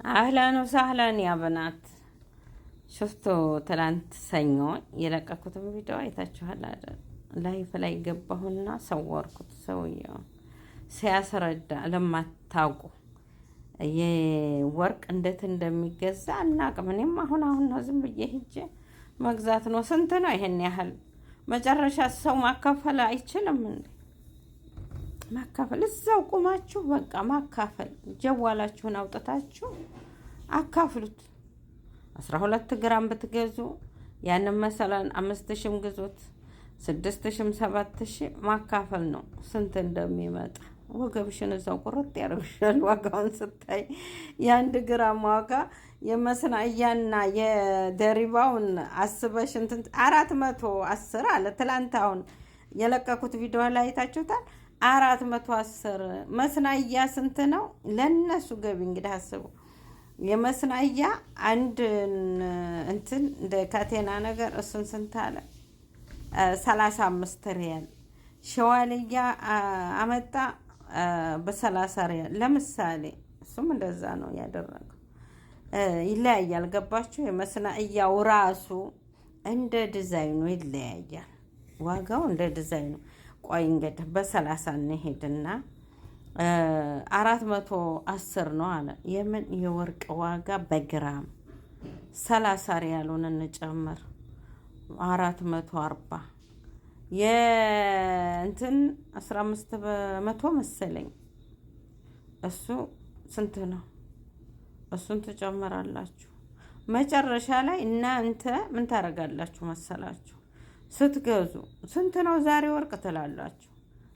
أهلا وسهلا يا بنات። شفتوا ትላንት ሰኞ የለቀኩትን ቪዲዮ አይታችኋል አይደል? ላይፍ ላይ ገባሁና ሰወርኩት። ሰውየው ሲያስረዳ ለማታውቁ የወርቅ እንዴት እንደሚገዛ አናቅም። እኔም አሁን አሁን ነው ዝም ብዬ ሂጄ መግዛት ነው። ስንት ነው ይሄን ያህል? መጨረሻ ሰው ማካፈል አይችልም እንዴ? ማካፈል እዛው ቁማችሁ በቃ ማካፈል፣ ጀዋላችሁን አውጥታችሁ አካፍሉት። 12 ግራም ብትገዙ ያንን مثلا 5,000ም ግዙት፣ 6,000ም 7,000 ማካፈል ነው። ስንት እንደሚመጣ ወገብሽን እዛው ቁርጥ ያደርግሻል። ዋጋውን ስታይ የ1 ግራም ዋጋ የ مصنعية ና የ ضريبة ውን አስበሽ እንትን 410 አለ። ትላንት አሁን የለቀኩት ቪዲዮ ላይ አይታችሁታል። 410 مصنعية ስንት ነው? ለነሱ ገቢ እንግዲህ አስቡ። የ مصنعية አንድ እንትን እንደ ካቴና ነገር እሱን ስንት አለ? 35 ሪያል። شوالية አመጣ በ30 ሪያል ለምሳሌ፣ እሱም እንደዛ ነው ያደረገው። ይለያያል። ገባችሁ? የ مصنعية ው ራሱ እንደ ዲዛይኑ ይለያያል። ዋጋው እንደ ዲዛይኑ። ቆይ እንግዲህ በ30 እንሄድና 410 ነው አለ። የምን የወርቅ ዋጋ በግራም 30 ሪያሉን እንጨምር፣ 440 የእንትን 15% መሰለኝ፣ እሱ ስንት ነው? እሱን ትጨምራላችሁ። መጨረሻ ላይ እናንተ ምን ታደርጋላችሁ መሰላችሁ? ስትገዙ ስንት ነው ዛሬ ወርቅ ትላላችሁ።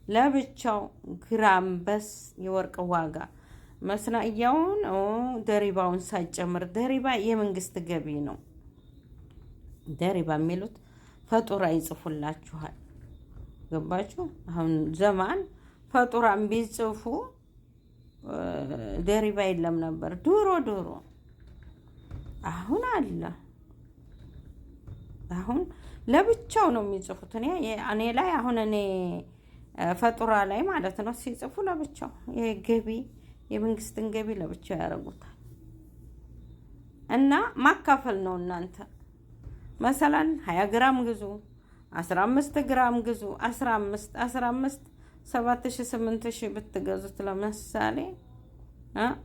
ለብቻው ግራም بس የወርቅ ዋጋ مصنعية ውን ضريبة ውን ሳይጨምር፣ ضريبة የመንግስት ገቢ ነው። ضريبة የሚሉት فاتورة ይጽፉላችኋል። ገባችሁ? አሁን زمان فاتورة ን ቢጽፉ ضريبة የለም ነበር ድሮ ድሮ። አሁን አለ። አሁን ለብቻው ነው የሚጽፉት። እኔ ላይ አሁን እኔ فاتورة ላይ ማለት ነው ሲጽፉ ለብቻው የገቢ የመንግስትን ገቢ ለብቻው ያደርጉታል። እና ማካፈል ነው እናንተ مثلا 20 ግራም ግዙ፣ 15 ግራም ግዙ። 15 15 7,000 8,000 ብትገዙት ለምሳሌ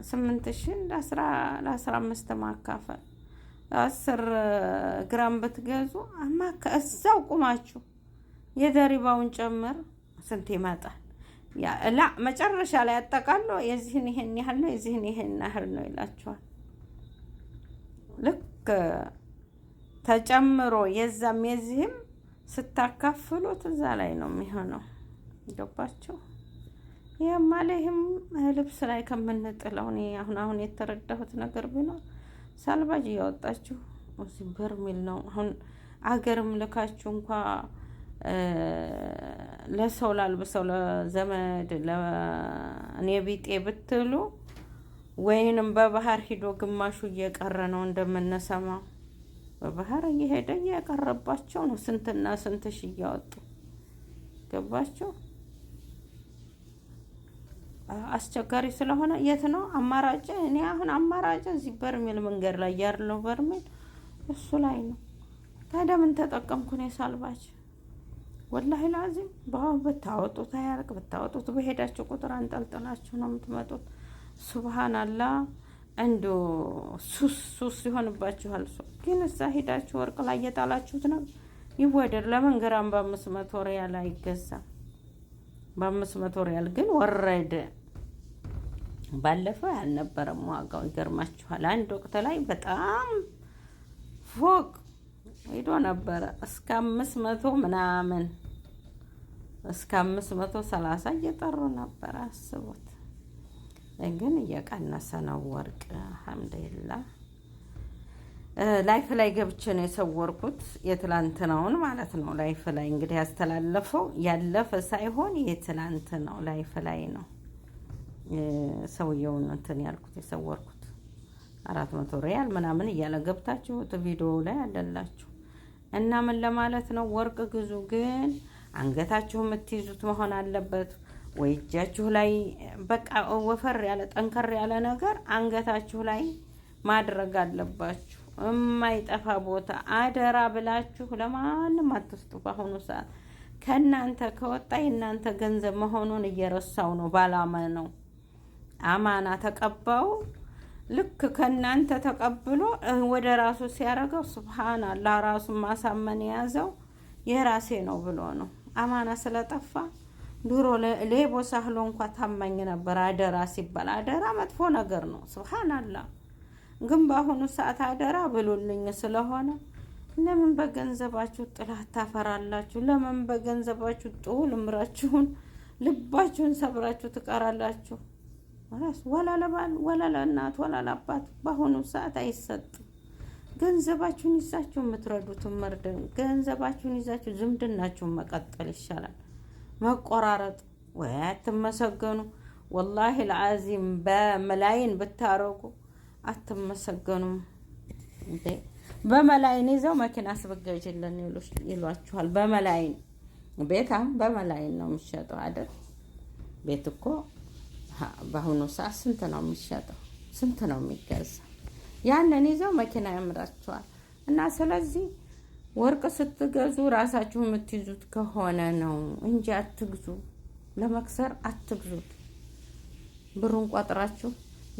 8,000 ለ15 ማካፈል፣ 10 ግራም ብትገዙ እዛው ቁማችሁ የ ضريبة ውን ጨምር ስንት ይመጣል? لا መጨረሻ ላይ ያጠቃሎ የዚህን ይሄን ያህል ነው፣ የዚህን ይሄን ያህል ነው ይላችኋል። ልክ ተጨምሮ የዛም የዚህም ስታካፍሉት እዛ ላይ ነው የሚሆነው። ገባችሁ? ይህም አለ ይህም ልብስ ላይ ከምንጥለው እኔ አሁን አሁን የተረዳሁት ነገር ቢኖር ሳልባጅ እያወጣችሁ እዚህ በርሜል ነው። አሁን አገርም ልካችሁ እንኳ ለሰው ላልብሰው ለዘመድ ለእኔ ቢጤ ብትሉ ወይንም በባህር ሂዶ ግማሹ እየቀረ ነው እንደምንሰማው፣ በባህር እየሄደ እየቀረባቸው ነው። ስንትና ስንት ሺ እያወጡ ገባቸው። አስቸጋሪ ስለሆነ የት ነው አማራጭ? እኔ አሁን አማራጭ እዚህ በርሜል መንገድ ላይ ያለው በርሜል እሱ ላይ ነው። ታዲያ ምን ተጠቀምኩ እኔ ሳልባጅ? والله العظيم ብታወጡት አያልቅ፣ ብታወጡት በሄዳችሁ ቁጥር አንጠልጥላችሁ ነው የምትመጡት። سبحان الله እንዶ ሱስ ሱስ ይሆንባችኋል። ግን እዛ ሄዳችሁ ወርቅ ላይ እየጣላችሁት ነው ይወደድ። ለምን ግራም በ500 ሪያል አይገዛም? በ500 ሪያል ግን ወረደ። ባለፈው ያልነበረም ዋጋው ይገርማችኋል። አንድ ወቅት ላይ በጣም فوق ሄዶ ነበረ እስከ 500 ምናምን፣ እስከ 530 እየጠሩ ነበረ። አስቡት። ግን እየቀነሰ ነው ወርቅ። الحمد لله። Live ላይ ገብቼ ነው የሰወርኩት የትላንትናውን ማለት ነው። Live ላይ እንግዲህ ያስተላለፈው ያለፈ ሳይሆን የትላንት ነው። Live ላይ ነው ሰውየውን እንትን ያልኩት የሰወርኩት፣ 400 ሪያል ምናምን እያለ ገብታችሁ ቪዲዮ ላይ አለላችሁ። እና ምን ለማለት ነው፣ ወርቅ ግዙ፣ ግን አንገታችሁ የምትይዙት መሆን አለበት ወይ እጃችሁ ላይ በቃ ወፈር ያለ ጠንከር ያለ ነገር አንገታችሁ ላይ። ማድረግ አለባችሁ። የማይጠፋ ቦታ አደራ ብላችሁ ለማንም አትስጡ። በአሁኑ ሰዓት ከእናንተ ከወጣ የእናንተ ገንዘብ መሆኑን እየረሳው ነው። ባላመ ነው አማና ተቀባው ልክ ከእናንተ ተቀብሎ ወደ ራሱ ሲያደርገው سبحان الله ራሱን ማሳመን የያዘው የራሴ ነው ብሎ ነው። አማና ስለጠፋ ድሮ ሌቦ ሳህሎ እንኳ ታማኝ ነበር። አደራ ሲባል አደራ መጥፎ ነገር ነው። سبحان الله ግን በአሁኑ ሰዓት አደራ ብሉልኝ ስለሆነ ለምን በገንዘባችሁ ጥላት ታፈራላችሁ? ለምን በገንዘባችሁ ጡል እምራችሁን ልባችሁን ሰብራችሁ ትቀራላችሁ? ራስ ወላ ለባል ወላ ለእናት ወላ ለአባት በአሁኑ ሰዓት አይሰጥም። ገንዘባችሁን ይዛችሁ የምትረዱትን መርደን፣ ገንዘባችሁን ይዛችሁ ዝምድናችሁን መቀጠል ይሻላል። መቆራረጥ ወይ አትመሰገኑ። والله العظيم በመላይን ብታረጉ አትመሰገኑም። እንዴ በመላይን ይዘው መኪና አስበጋጅልን ይሏችኋል። በመላይን ቤት አሁን በመላይን ነው የሚሸጠው አይደል? ቤት እኮ በአሁኑ ሰዓት ስንት ነው የሚሸጠው? ስንት ነው የሚገዛ? ያንን ይዘው መኪና ያምራቸዋል። እና ስለዚህ ወርቅ ስትገዙ ራሳችሁ የምትይዙት ከሆነ ነው እንጂ አትግዙ፣ ለመክሰር አትግዙት። ብሩን ቆጥራችሁ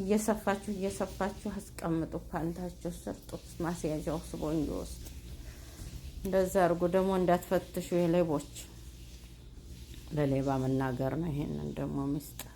እየሰፋችሁ እየሰፋችሁ አስቀምጡ። ፓንታችሁ ስር ጡት ማስያዣው ስቦንጆ ውስጥ እንደዛ አድርጉ። ደግሞ እንዳትፈትሹ የሌቦች ለሌባ መናገር ነው። ይሄንን ደግሞ ምስጢር